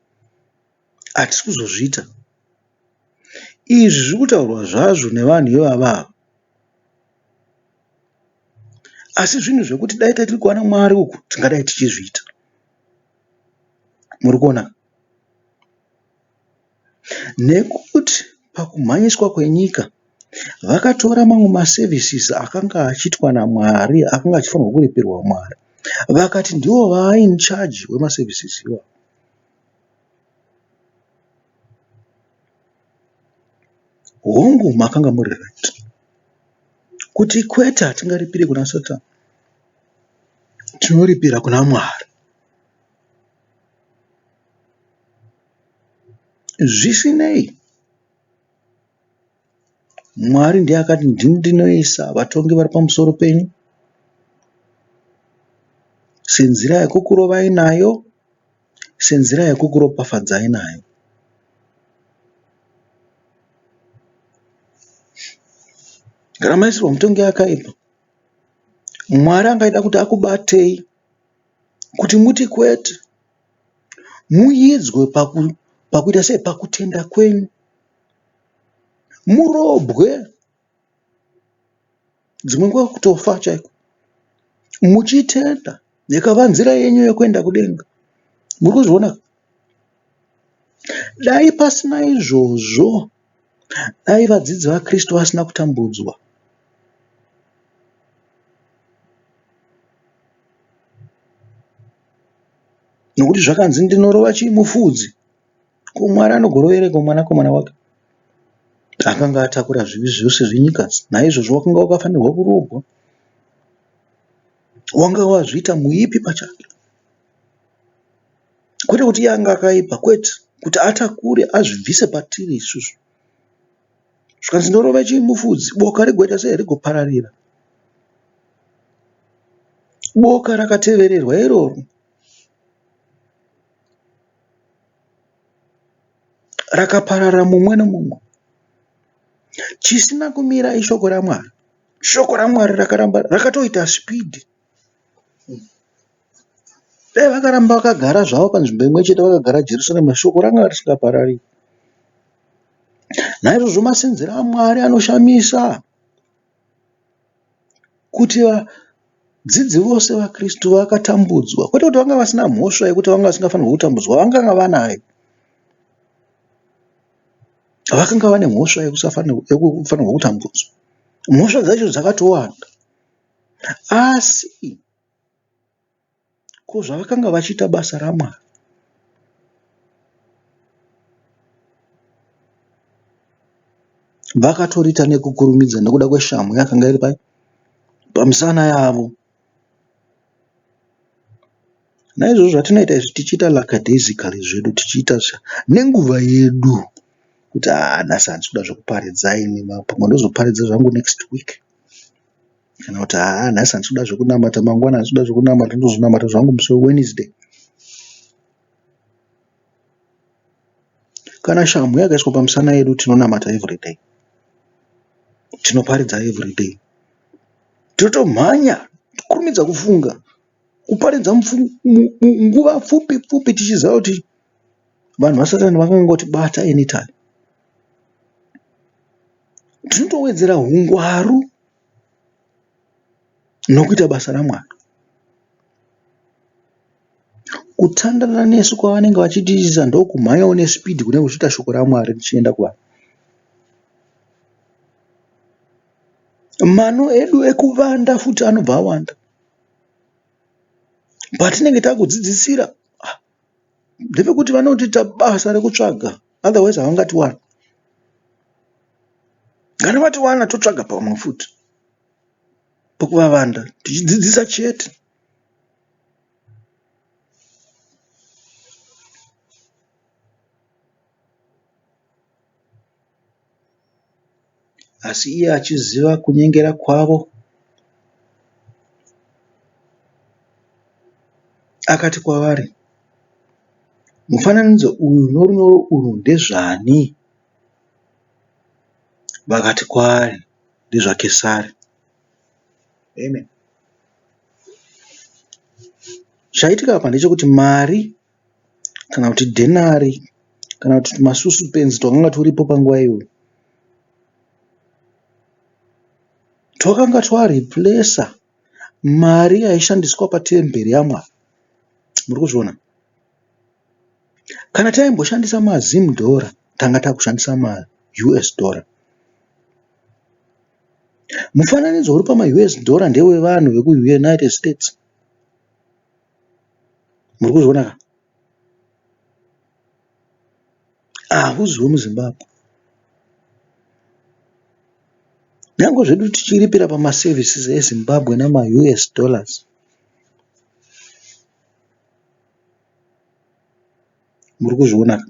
Hatisi kuzozviita. Izvi zviri kutaurwa zvazvo nevanhu ivava ava. Asi zvinhu zvekuti dai tiri kuwana Mwari uku tingadai tichizviita. Muri kuona? Nekuti pakumhanyiswa kwenyika vakatora mamwe maservices akanga achiitwa naMwari akanga achifanirwa kuripirwa Mwari vakati ndivo vaa in charge wemaservices iwawo. Hongu makanga muri right kuti kwete hatingaripiri kuna Satan tinoripira kuna Mwari. Zvisinei, Mwari ndiye akati ndini ndinoisa vatongi vari pamusoro penyu senzira yekukurovai nayo, senzira yekukuropafadzai nayo. Kana maisirwa mutongi akaipa, Mwari angaida kuti akubatei kuti muti kwete, muidzwe pakuita sei, pakutenda kwenyu, murobwe dzimwe nguva kutofa chaiko muchitenda yakava nzira yenyu yekuenda kudenga. Muri kuzviona? Dai pasina izvozvo, dai vadzidzi vaKristu vasina kutambudzwa. Nokuti zvakanzi ndinorova chii mufudzi. Ko Mwari anogorovereiko mwanakomana wake? Akanga atakura zvivi zvose zvenyika, naizvozvo wakanga wakafanirwa kurohwa. Wanga wazviita muipi pachake. Kwete kuti iye anga akaipa, kwete. Kuti atakure azvibvise patiri isusu. Zvikanzi ndorova chii mufudzi, boka rigoita sei rigopararira. Boka rakatevererwa iroro rakaparara mumwe nomumwe. Chisina kumira ishoko raMwari. Shoko raMwari rakaramba rakatoita sipidhi. Dai vakaramba vakagara zvavo panzvimbo imwe chete vakagara Jerusarema shoko ranga risingaparariri. Naizvozvo masenzero aMwari anoshamisa kuti vadzidzi vose vaKristu vakatambudzwa. Kwete kuti vanga vasina mhosva yekuti vanga vasingafanirwi kutambudzwa, vanganga vanayo. Vakanga vane mhosva yekufanirwa kutambudzwa. Mhosva dzacho dzakatowanda. Asi Ko zvavakanga vachiita basa raMwari? Vakatoriita nekukurumidza nekuda kweshamhu yakanga iri pai pamisana yavo. Naizvozvo zvatinoita izvi tichiita lackadaisically zvedu tichiita nenguva yedu kuti haa nhasi handisi kuda zvekuparidza ini pamwe ndozoparidza zvangu next week. Kana kuti haa nhasi handisi kuda zvekunamata mangwana handisi kuda zvekunamata ndozonamata zvangu musi weWednesday. Kana shamhu yakaiswa pamisana yedu tinonamata everyday. Tinoparidza everyday. Tinotomhanya kukurumidza kufunga kuparidza nguva pfupi pfupi tichiziva kuti vanhu vasatani vakangotibata anytime. Tinotowedzera hungwaru nokuita basa raMwari. Kutandana nesu kwavanenge vachitiitisa ndokumhanyawo nesipidhi kunenge kuchiita shoko raMwari richienda kuvanhu. Mano edu ekuvanda futi anobva awanda. Patinenge takudzidzisira ndepekuti vanotoita basa rekutsvaga otherwise havangatiwani. Kana vatiwana totsvaga pamwe futi pekuvavanda tichidzidzisa chete. Asi iye achiziva kunyengera kwavo, akati kwavari, Mufananidzo uyu norunyoro urwu ndezvani? Vakati kwaari, NdezvaKesari. Amen. Chaitika apa ndechekuti mari kana kuti dhenari kana kuti tumasusupenzi twakanga turipo panguva iyoyo twakanga twareplacer mari yaishandiswa patemberi yaMwari. Muri kuzviona? Kana taimboshandisa maZim dhora tanga takushandisa maUS dhora. Mufananidzo uri pamaUS dhora ndewevanhu vekuUnited States. Muri kuzviona ka? Hauzi wemuZimbabwe. Nyangwe zvedu tichiripira pamaservices eZimbabwe namaUS dollars. Muri kuzviona ka?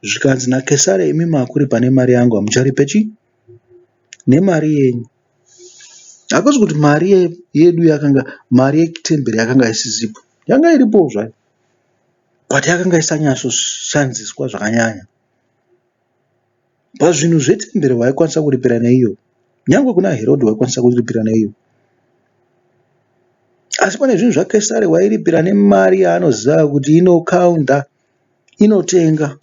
Zvikanzi naKesari imi makuripa nemari yangu hamucharipe chii? Nemari yenyu. Hakusi kuti mari yedu yakanga mari yetemberi yakanga isisipo. Yanga iripowo zvayo but yakanga isanyatsoshandiswa zvakanyanya. Pazvinhu zvetemberi waikwanisa kuripira neiyo. Nyangwe kuna Herodhi waikwanisa kuripira neiyo. Asi pane zvinhu zvaKesari wairipira nemari yaanoziva kuti inokaunda, inotenga.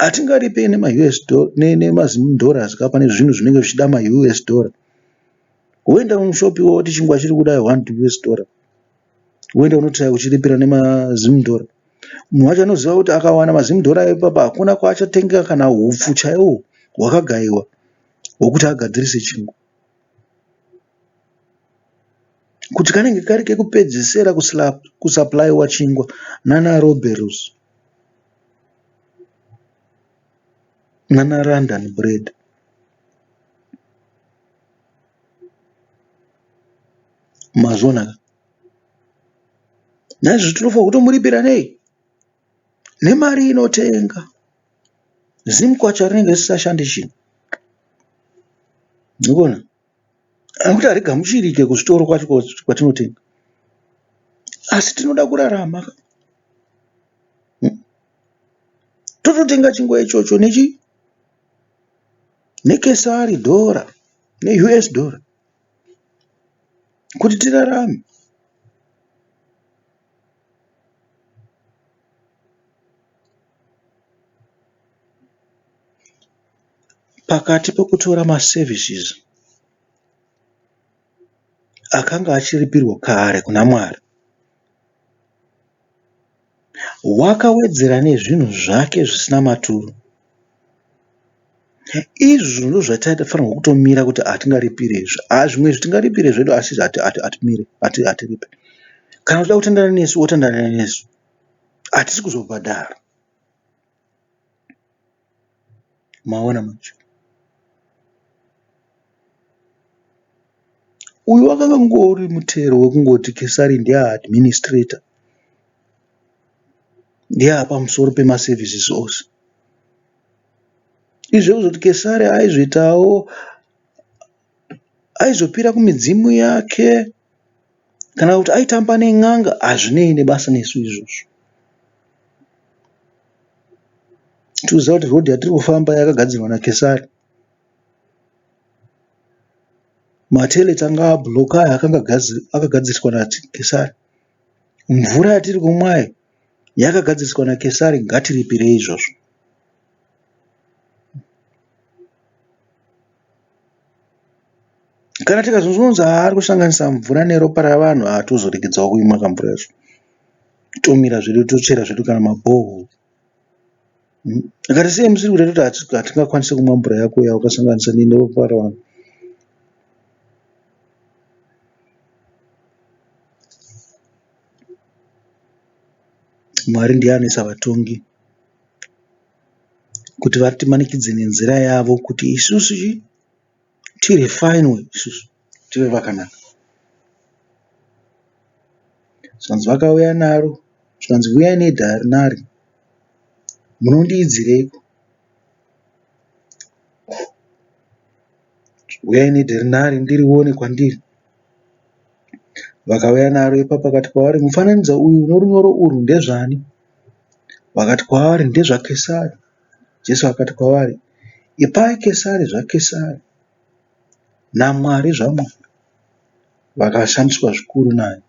Hatingaripe nemaUS nemazimdollars ka pane zvinhu zvinenge zvichida maUS dollar. Woenda mushopi woti chingwa chiri kudai 1 US dollar. Woenda unotraya kuchiripira nemazimdollar. Munhu wacho anoziva kuti akawana mazimdollar ipapa hakuna kwaachatenga kana hupfu chaiwo hwakagaiwa hwekuti agadzirise chingwa. Kuti kanenge kari kekupedzesera kusaplaiwa chingwa nana Roberus. Nana London bread. Mazviona ka? Naizvozvo tinofanirwa kutomuripira nei? Nemari inotenga. Zimukwacha rinenge risisashandi chinhu. Urikuona? Nekuti harigamuchirike kuzvitoro kwacho kwatinotenga. Asi tinoda kurarama ka. Tototenga chingwa ichocho nechi nekesari dhora neUS dhora kuti tirarame. Pakati pekutora maservices akanga achiripirwa kare kuna Mwari, wakawedzera nezvinhu zvake zvisina maturo. Izvo ndozvataifanirwa kutomira kuti hatingaripire izvi. Haa zvimwe izvi tingaripire zvedu asi izvi hatimire, hatiripe. Kana uchida kutandara nesu wotandara nesu. Hatisi kuzobhadhara. Maona manje. Uyu wakanga ungori mutero wekungoti Kesari ndiye administrator. Ndiye apamusoro pemaservices ose. Izvi zvekuzoti Kesari aizoitawo aizopira kumidzimu yake kana kuti aitamba nen'anga hazvinei nebasa nesu izvozvo. Tinoziva kuti road yatiri kufamba yakagadzirwa naKesari. Matoilets anga abhuloka aya akanga akagadziriswa naKesari. Mvura yatiri kumwa iyi yakagadziriswa naKesari ngatiripirei izvozvo. Kana tikazonzwa haa ari kusanganisa mvura neropa ravanhu haa tozoregedzawo kuimwa ka mvura yacho. Tomira zvedu tochera zvedu kana mabhohoro. Akati sei musiri kuda toti hatingakwanisi kumwa mvura yako yawakasanganisa neropa ravanhu. Mwari ndiye anoisa vatongi kuti vatimanikidze nenzira yavo kuti isusu chii tirefinwe isusu tive vakanaka. Zvikanzi vakauya naro zvikanzi uyai nedharinari munondiidzireiko? Uyai nedharinari ndirione kwandiri. Vakauya naro ipapo vakati kwavari mufananidzo uyu norunyoro urwu ndezvani? Vakati kwaari ndezvaKesari. Jesu akati kwavari, Ipai Kesari zvaKesari, naMwari zvaMwari. Vakashamiswa zvikuru naye.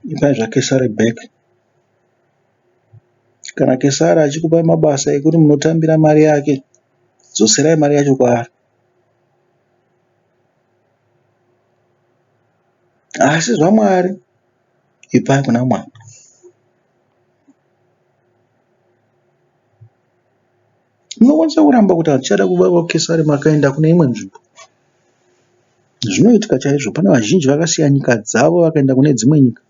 Ipai zvaKesari back. Kana Kesari achikupai mabasa ekuti munotambira mari yake, dzoserai mari yacho kwaari. Asi zvaMwari ipai kuna Mwari. Munokwanisa kuramba kuti hatichada kuva vaKesari makaenda kune imwe nzvimbo. Zvinoitika chaizvo. Pane vazhinji vakasiya nyika dzavo vakaenda kune dzimwe nyika.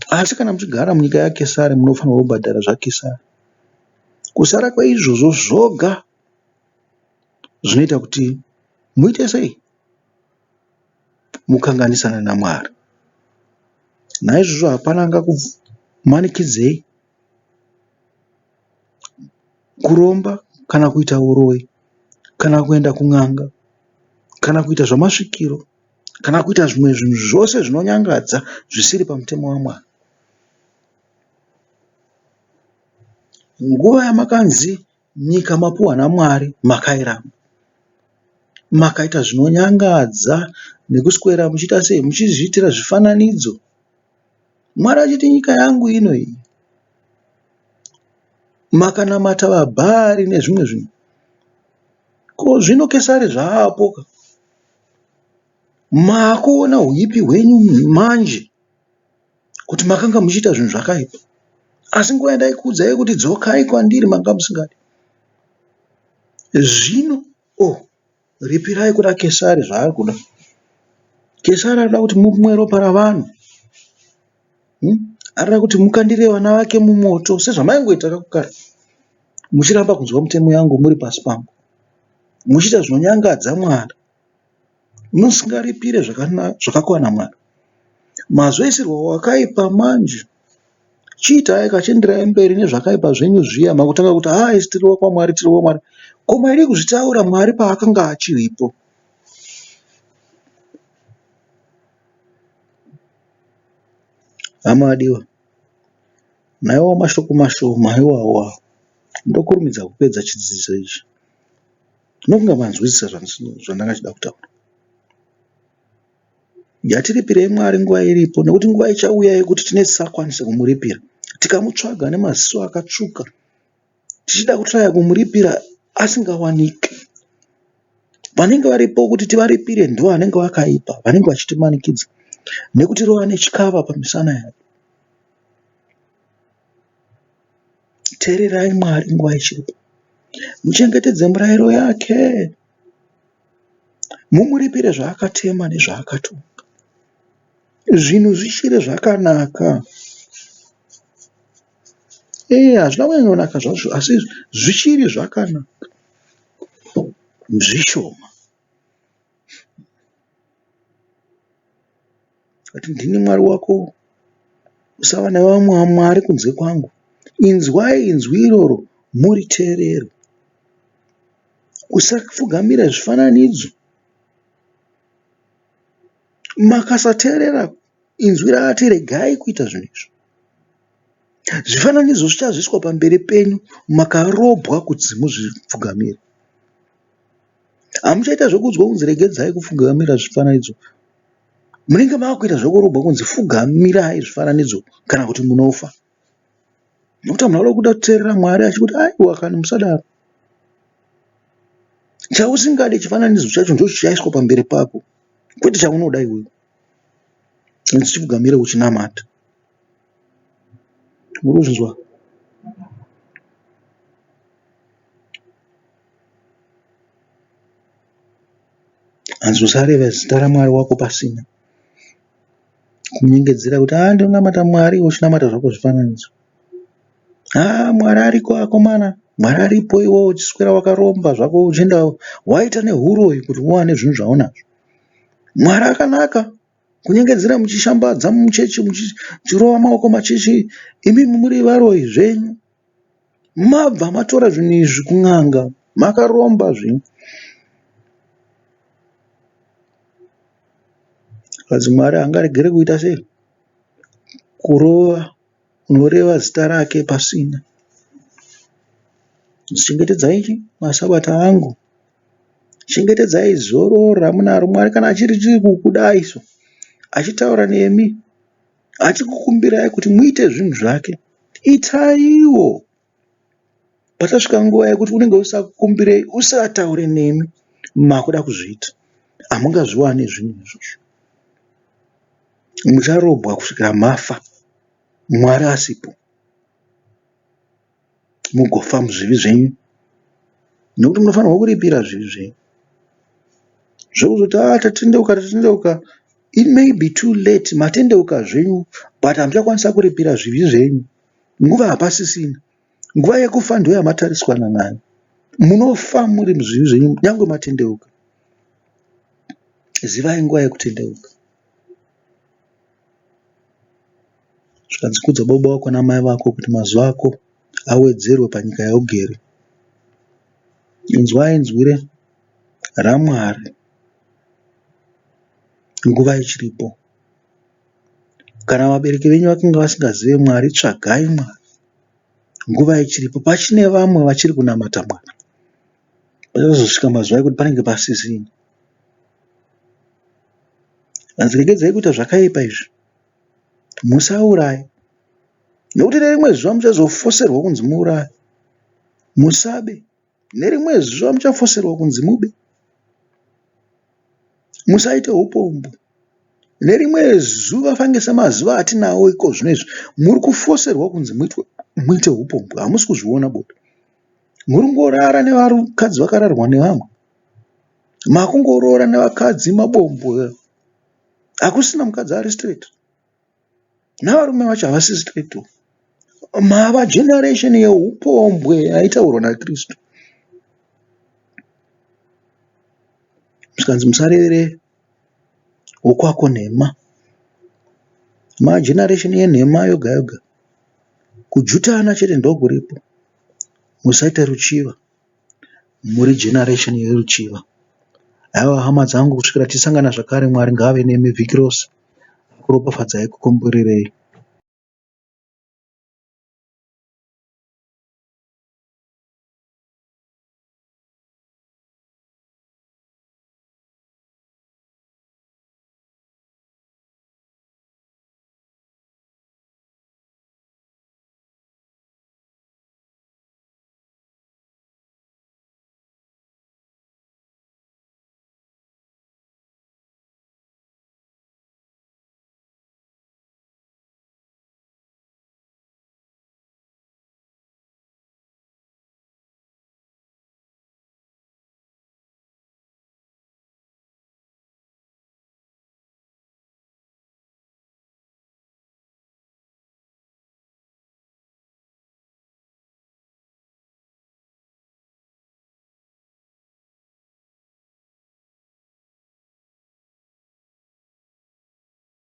Asi kana muchigara munyika yaKesari munofanirwa kubhadhara zvaKesari. Kusara kweizvozvo zvoga zvinoita kuti muite sei? Mukanganisane naMwari. Naizvozvo hapana angakumanikidzei kuromba kana kuita uroyi kana kuenda kun'anga kana kuita zvamasvikiro kana kuita zvimwe zvinhu zvose zvinonyangadza zvisiri pamutemo waMwari. Nguva yamakanzi nyika mapuwa naMwari makairamba. Makaita zvinonyangadza nekuswera muchiita sei muchizviitira zvifananidzo. Mwari achiti nyika yangu ino iyi. Makanamata vaBhaari nezvimwe zvinhu. Ko zvino Kesari zvaapoka makuona huipi hwenyu manje kuti makanga muchiita zvinhu zvakaipa. Asi nguva yandaikuudzai kuti dzokai kwandiri manga musingadi. Zvino oh, ripirai kuna Kesari zvaari kuda. Kesari anoda kuti mumwe ropa ravanhu. Anoda kuti mukandire vana vake mumoto sezvamaingoita kare muchiramba kunzwa mitemo yangu muri pasi pangu muchiita zvinonyangadza Mwari. Musingaripire zvakakwana Mwari. Mazoisirwa wakaipa manje. Chiitai ka chienderai mberi nezvakaipa zvenyu zviya makutanga kuti haa isu tiri wekwaMwari tiri wekwaMwari. Ko maidii kuzvitaura Mwari paakanga achiripo? Hama adiwa, naiwawo mashoko mashoma iwawo ndokurumidza kupedza chidzidzo ichi. Ndinofunga manzwisisa zvandanga ndichida kutaura. Ngatiripirei Mwari nguva iripo nekuti nguva ichauya yekuti tinenge tisisakwanise kumuripira. Tikamutsvaga nemaziso akatsvuka tichida kutraya kumuripira asingawaniki. Vanenge varipo kuti tivaripire ndivo vanenge vakaipa, vanenge vachitimanikidza nekutirova netyava pamisana yedu. Teererai Mwari nguva ichiripo, muchengetedze murayiro yake, mumuripire zvaakatema nezvaakatonga. Zvinhu zvichiri zvakanaka. Ee, hazvina kunyanyonaka zvazvo asi zvichiri zvakanaka zvishoma. Ati ndini Mwari wako, usava nevamwe vamwari kunze kwangu. Inzwai inzwi iroro muriteerere. Usapfugamira zvifananidzo. Makasateerera inzwi raati regai kuita zvinhu izvi. Zvifananidzo zvichazviswa pamberi penyu makarobwa kuti muzvipfugamire. Hamuchaita zvekuudzwa kunzi regedzai kupfugamira zvifananidzo. Munenge makuita zvekurobwa kunzi pfugamirai zvifananidzo kana kuti munofa. Nekuti vanhu vanoda kuda kuteerera Mwari achikuti aiwa kani musadaro. Chausingade chifananidzo chacho ndochichaiswa pamberi pako kwete chaunoda iwewe. Chipfugamire uchinamata. Muri kuzvinzwa? Hanzi usareva zita raMwari wako pasina. Kunyengedzera kuti haa ndinonamata Mwari iwe uchinamata zvako zvifananidzo. Haa Mwari ariko akomana, Mwari aripo iwe uchiswera wakaromba zvako uchienda waita nehuroyi kuti uwane zvinhu zvaunazvo. Mwari akanaka. Kunyengedzera muchishambadza muchechi muchirova maoko machechi imimi muri varoyi zvenyu. Mabva matora zvinhu izvi kun'anga makaromba zvenyu. Zvikanzi Mwari haangaregeri kuita sei? Kurova unoreva zita rake pasina. Chengetedzai chi masabata angu. Chengetedzai zororo ramunaro. Mwari kana achiri kukudai so achitaura nemi achikukumbirai kuti muite zvinhu zvake itaiwo. Pachasvika nguva yekuti unenge usisakukumbirei usisataure nemi makuda kuzviita. Hamungazviwani zvinhu izvozvo. Mucharobwa kusvikira mafa Mwari asipo. Mugofa muzvivi zvenyu nekuti munofanirwa kuripira zvivi zvenyu. Zvekuzoti ah tatendeuka tatendeuka it may be too late matendeuka zvenyu but hamuchakwanisa kuripira zvivi zvenyu. Nguva hapasisina. Nguva yekufa ndiyo yamatariswana nayo. Munofa muri muzvivi zvenyu nyangwe matendeuka. Zivai nguva yekutendeuka. Zvikanzi kudza baba vako namai vako kuti mazuva ako awedzerwe panyika yaugere. Inzwai inzwi raMwari nguva ichiripo. Kana vabereki venyu vakanga vasingazive Mwari tsvagai Mwari nguva ichiripo pachine vamwe vachiri kunamata Mwari. Pachazosvika mazuva ekuti panenge pasisina. Hanzi regedzai kuita zvakaipa izvi. Musauraya. Nekuti nerimwe zuva muchazofoserwa kunzi muuraye. Musabe. Nerimwe zuva muchafoserwa kunzi mube. Musaite upombwe. Nerimwe zuva fange semazuva atinawo iko zvino izvi muri kufoserwa kunzi muite upombwe. Hamusi kuzviona bodo. Muri kungorara nevakadzi vakararwa nevamwe. Makungoroora nevakadzi mabombo. Hakusina mukadzi ari straight. Navarume vacho havasi straight. Mava generation yeupombwe yaitaurwa naKristu. Zvikanzi musarevere wokwako nhema. Mageneration yenhema yoga yoga. Kujutana chete ndokuripo. Musaite ruchiva. Muri generation yeruchiva. Haiwa hama dzangu kusvikira tisangana zvakare Mwari ngaave nemi vhiki rose. Akuropafadzai akukomborerei.